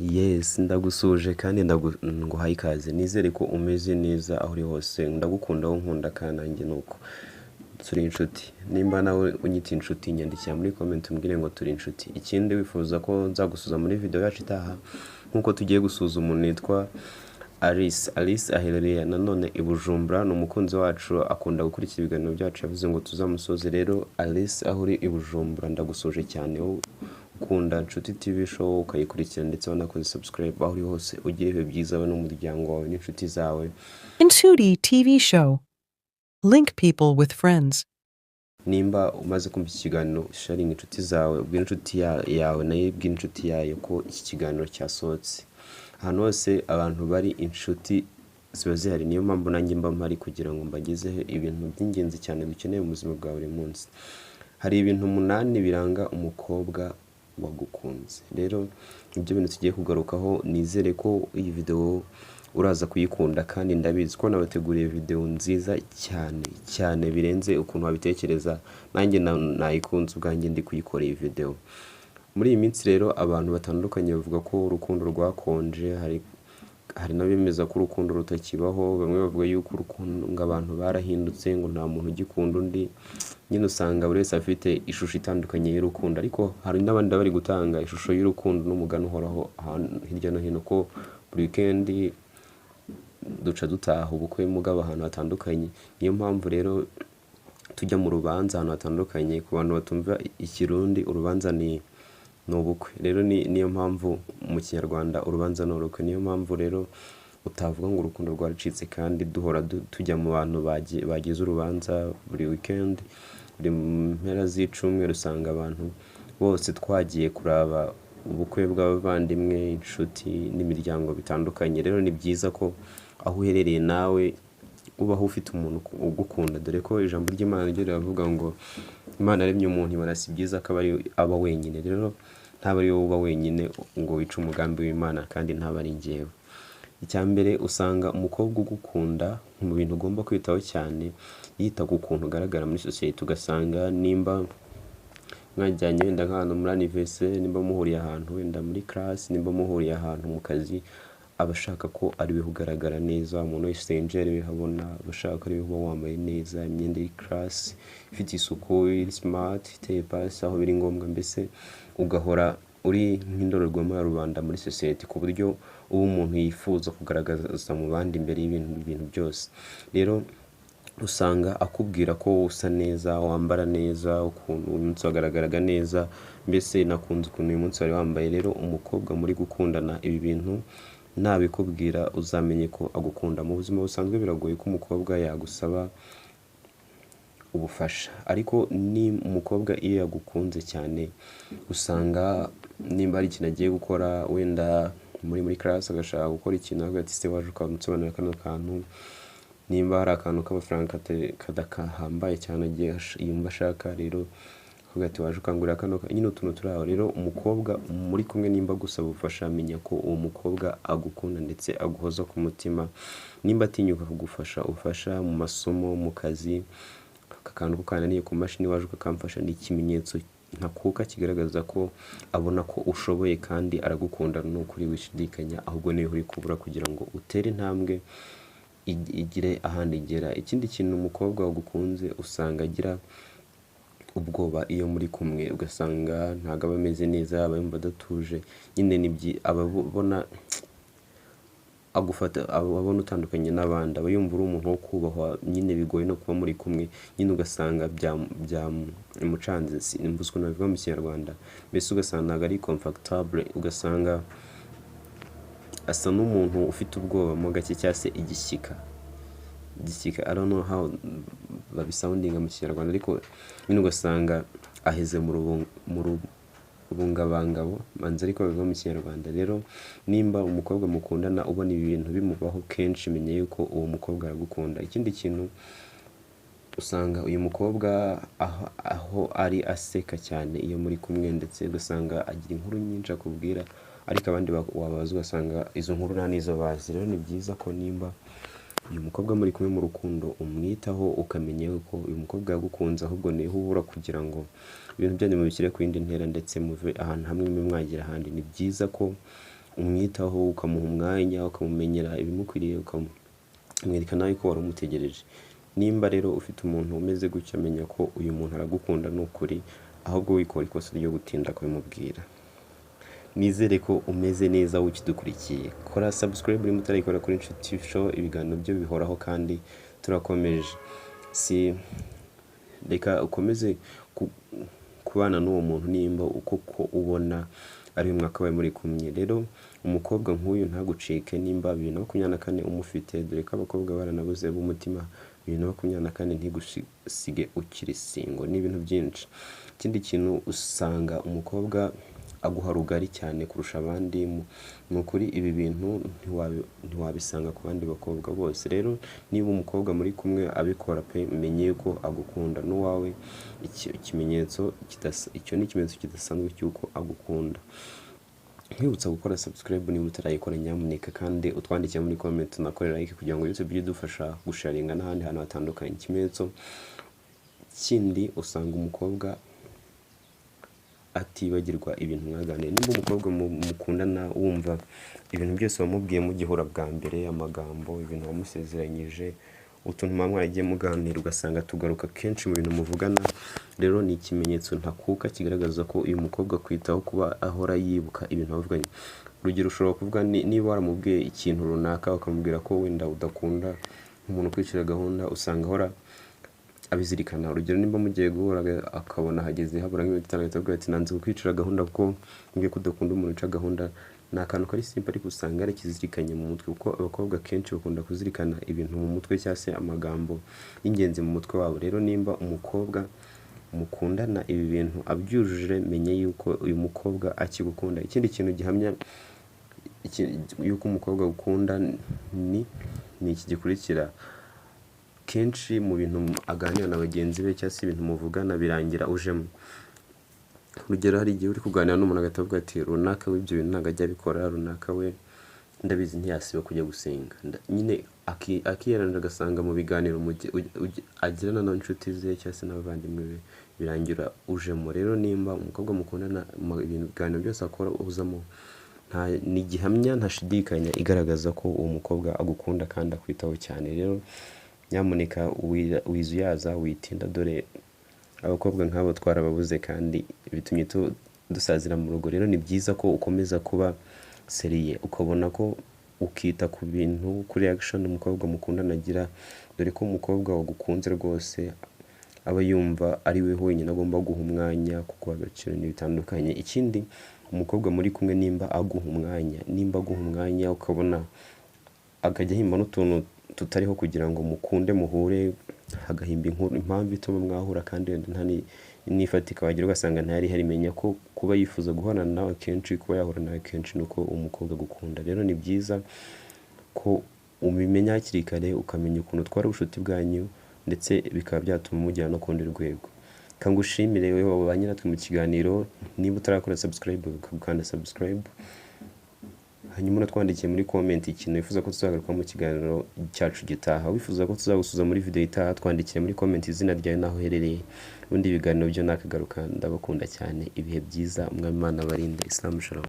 Yes, ndagusuhuje kandi nguhaye ikaze. Nizere ko umeze neza aho uri hose. Ndagukunda, wowe unkunda, kandi nanjye nuko turi inshuti. Nimba nawe unyita inshuti, nyandikira muri comment umbwire ngo turi inshuti. Ikindi, wifuza ko nzagusuza muri video yacu itaha, nk'uko tugiye gusuza umuntu witwa Alice. Alice aherereye nanone i Bujumbura, ni umukunzi wacu, akunda gukurikira ibiganiro byacu, yavuze ngo tuzamusoze. Rero Alice, aho uri i Bujumbura, ndagusuhuje cyane, wowe ukunda Nshuti TV Show ukayikurikira ndetse wanakoze subscribe. Aho uri hose ugire ibihe byiza, wowe n'umuryango wawe n'inshuti zawe. Nshuti TV Show. Link people with friends. Nimba umaze kumva iki kiganiro, sharinga inshuti zawe, ubwire inshuti yawe, nayo ibwire inshuti yayo ko iki kiganiro cyasohotse. Ahantu hose abantu bari, inshuti ziba zihari. Niyo mpamvu nanjye mba mpari kugira ngo mbagezeho ibintu by'ingenzi cyane dukeneye mu buzima bwa buri munsi. Hari ibintu 8 biranga umukobwa wagukunze. Rero nibyo bintu tugiye kugarukaho. Nizere ko iyi video uraza kuyikunda, kandi ndabizi ko nabateguriye video nziza cyane cyane birenze ukuntu wabitekereza. Nanjye nayikunze ubwanjye ndi kuyikora iyi video. Muri iyi minsi rero, abantu batandukanye bavuga ko urukundo rwakonje. Hari n'abemeza ko urukundo rutakibaho. Bamwe bavuga yuko urukundo, ngo abantu barahindutse, ngo nta muntu ugikunda undi. Nyine usanga buri wese afite ishusho itandukanye y'urukundo, ariko hari n'abandi bari gutanga ishusho y'urukundo n'umugani uhoraho ahantu hirya no hino, ko buri weekend duca dutaha ubukwe mugabo ahantu hatandukanye. Niyo mpamvu rero tujya mu rubanza ahantu hatandukanye. Ku bantu batumva Ikirundi, urubanza ni ubukwe. Rero niyo mpamvu mu Kinyarwanda urubanza ni urukwe. Niyo mpamvu rero utavuga ngo urukundo rwaracitse kandi duhora tujya mu bantu bagize urubanza buri weekend. Buri mpera z'icumweru usanga abantu bose twagiye kuraba ubukwe bw'abavandimwe, inshuti n'imiryango bitandukanye. Rero ni byiza ko aho uherereye nawe ubaho ufite umuntu ugukunda, dore ko ijambo ry'Imana ryo riravuga ngo Imana yaremye umuntu ibona si byiza ko aba wenyine. Rero ntaba ari wowe uba wenyine ngo wice umugambi w'Imana, kandi ntaba ari njyewe. Icya mbere, usanga umukobwa ugukunda, mu bintu ugomba kwitaho cyane, yita ku kuntu ugaragara muri sosiyete. Ugasanga nimba mwajyanye wenda nk'ahantu muri anniversaire, nimba muhuriye ahantu wenda muri class, nimba muhuriye ahantu mu kazi, aba ashaka ko ari we ugaragara neza, umuntu wese yinjira ari we abona. Aba ashaka ko ari we uba wambaye neza, imyenda iri class, ifite isuku, iri smart, iteye pasi aho biri ngombwa. Mbese ugahora uri nk'indorerwamo ya rubanda muri sosiyete, ku buryo uba umuntu yifuza kugaragaza mu bandi imbere y'ibintu ibintu byose. Rero usanga akubwira ko usa neza, wambara neza, ukuntu uyu munsi wagaragaraga neza, mbese nakunze ukuntu uyu munsi wari wambaye. Rero umukobwa muri gukundana, ibi bintu nabikubwira uzamenye ko agukunda. Mu buzima busanzwe biragoye ko umukobwa yagusaba ubufasha, ariko ni umukobwa iyo yagukunze cyane, usanga nimba hari ikintu agiye gukora, wenda muri class agashaka gukora ikintu, akavuga ati: "Se waje ukansobanurira kano kantu?" Nimba hari akantu k'amafaranga kadahambaye cyane agiye yumva ashaka, rero akavuga ati: "Waje ukangurira kano." Nyine utuntu turi aho. Rero umukobwa muri kumwe nimba agusaba ubufasha, menya ko uwo mukobwa agukunda ndetse aguhoza ku mutima. Nimba atinyuka kugufasha ubufasha mu masomo, mu kazi, aka kantu ko kananiye ku mashini, waje ukakamfasha, ni ikimenyetso ntakuka kigaragaza ko abona ko ushoboye kandi aragukunda. Ni ukuri wishidikanya, ahubwo niwe uri kubura kugira ngo utere intambwe igire ahandi igera. Ikindi kintu, umukobwa wagukunze usanga agira ubwoba iyo muri kumwe, ugasanga ntabwo aba ameze neza, aba yumva adatuje. Nyine aba abona agufata, aba abona utandukanye n'abandi, aba yumva uri umuntu wo kubahwa. Nyine bigoye no kuba muri kumwe, nyine ugasanga byamucanze, mbuze ukuntu babivuga mu Kinyarwanda. Mbese ugasanga ntabwo ari comfortable, ugasanga asa n'umuntu ufite ubwoba mo gake, cyangwa se igishyika. Igishyika, I don't know how babisoundinga mu Kinyarwanda, ariko nyine ugasanga aheze mu rubungabangabo manzi, ariko babivuga mu Kinyarwanda. Rero nimba umukobwa mukundana ubona ibi bintu bimubaho kenshi, menya yuko uwo mukobwa aragukunda. Ikindi kintu, usanga uyu mukobwa aho ari aseka cyane iyo muri kumwe, ndetse ugasanga agira inkuru nyinshi akubwira, ariko abandi wabaza ugasanga izo nkuru nta n'izo bazi. Rero ni byiza ko nimba uyu mukobwa muri kumwe mu rukundo, umwitaho, ukamenya yuko uyu mukobwa yagukunze, ahubwo niho ubura kugira ngo ibintu byanyu mubishyire ku yindi ntera, ndetse muve ahantu hamwe mube mwagira ahandi. Ni byiza ko Umwitaho, ukamuha umwanya, ukamumenyera ibimukwiriye, ukamwereka nawe ko wari umutegereje. Nimba rero ufite umuntu umeze gutya, menya ko uyu muntu aragukunda ni ukuri, ahubwo wikora ikosa ryo gutinda kubimubwira. Nizere ko umeze neza ukidukurikiye. Kora subscribe niba utarayikora kuri Inshuti Show. Ibiganiro byo bihoraho kandi turakomeje. Si reka ukomeze kubana n'uwo muntu nimba uko ko ubona ari we mwakabaye muri kumwe. Rero umukobwa nk'uyu ntagucike nimba 2024 umufite, dore ko abakobwa baranabuze b'umutima. 2024 ntigusige ukiri single, ni ibintu byinshi. Ikindi kintu, usanga umukobwa aguha rugari cyane kurusha abandi. Ni ukuri ibi bintu ntiwabisanga ku bandi bakobwa bose. Rero niba umukobwa muri kumwe abikora pe, menye yuko agukunda n'uwawe. Ikimenyetso icyo ni ikimenyetso kidasanzwe cy'uko agukunda. Nkwibutsa gukora subscribe niba utarayikora nyamuneka, kandi utwandikire muri comment, unakore like kugira ngo YouTube ijye idufasha gusharinga n'ahandi hantu hatandukanye. Ikimenyetso kindi, usanga umukobwa atibagirwa ibintu mwaganiriye. Nimba umukobwa mukundana wumva ibintu byose wamubwiye mugihura bwa mbere, amagambo, ibintu wamusezeranyije, utuntu muba mwaragiye muganira, ugasanga tugaruka kenshi mu bintu muvugana, rero ni ikimenyetso ntakuka kigaragaza ko uyu mukobwa akwitaho, kuba ahora yibuka ibintu wavuganye. Urugero, ushobora kuvuga niba waramubwiye ikintu runaka, ukamubwira ko wenda udakunda umuntu ukwicira gahunda, usanga ahora abizirikana. Urugero, nimba mugiye guhura akabona hageze habura nk'iminota 5, agahita avuga ati: "Nanze kukwicira gahunda kuko mbwiye ko udakunda umuntu uca gahunda." Ni akantu kari simple, ariko usanga yarakizirikanye mu mutwe, kuko abakobwa kenshi bakunda kuzirikana ibintu mu mutwe cyangwa se amagambo y'ingenzi mu mutwe wabo. Rero nimba umukobwa mukundana ibi bintu abyujuje, menye yuko uyu mukobwa akigukunda. Ikindi kintu gihamya yuko umukobwa agukunda ni iki gikurikira: kenshi mu bintu aganira na bagenzi be cyangwa se ibintu muvugana birangira ujemo. Urugero, hari igihe uri kuganira n'umuntu agahita avuga ati: "Runaka we ibyo bintu ntabwo ajya abikora, runaka we ndabizi ntiyasiba kujya gusenga." Nyine akiyeranira, agasanga mu biganiro agirana n'inshuti ze cyangwa se n'abavandimwe be birangira ujemo. Rero nimba umukobwa mukundana mu ibintu biganiro byose akora uzamo, ni gihamya ntashidikanya igaragaza ko uwo mukobwa agukunda kandi akwitaho cyane. Rero nyamuneka wizuyaza, witinda, dore abakobwa nk'abo twarababuze kandi bitumye dusazira mu rugo. Rero ni byiza ko ukomeza kuba sérieux, ukabona ko ukita ku bintu, kuri reaction umukobwa mukundana agira, dore ko umukobwa wagukunze rwose aba yumva ari we wenyine agomba guha umwanya, kuguha agaciro n'ibitandukanye. Ikindi, umukobwa muri kumwe nimba aguha umwanya, ukabona akajya ahimba n'utuntu tutariho kugira ngo mukunde muhure, agahimba inkuru, impamvu ituma mwahura kandi wenda nta n'ifatika wagira, ugasanga ntayari ihari, menya ko kuba yifuza guhorana nawe kenshi, kuba yahura nawe kenshi, ni uko umukobwa agukunda. Rero ni byiza ko ubimenya hakiri kare, ukamenya ukuntu utwara ubucuti bwanyu, ndetse bikaba byatuma mugera no ku rundi rwego. Kangushimire wowe wabanye natwe mu kiganiro. Niba utarakora subscribe, ukanda subscribe, hanyuma unatwandikiye muri comment ikintu wifuza ko tuzagaruka mu kiganiro cyacu gitaha. Wifuza ko tuzagusuza muri video itaha, twandikire muri comment izina ryawe n'aho uherereye. Ubundi ibiganiro byo nakagaruka. Ndabakunda cyane, ibihe byiza, Umwami Imana abarinde. Islam shalom.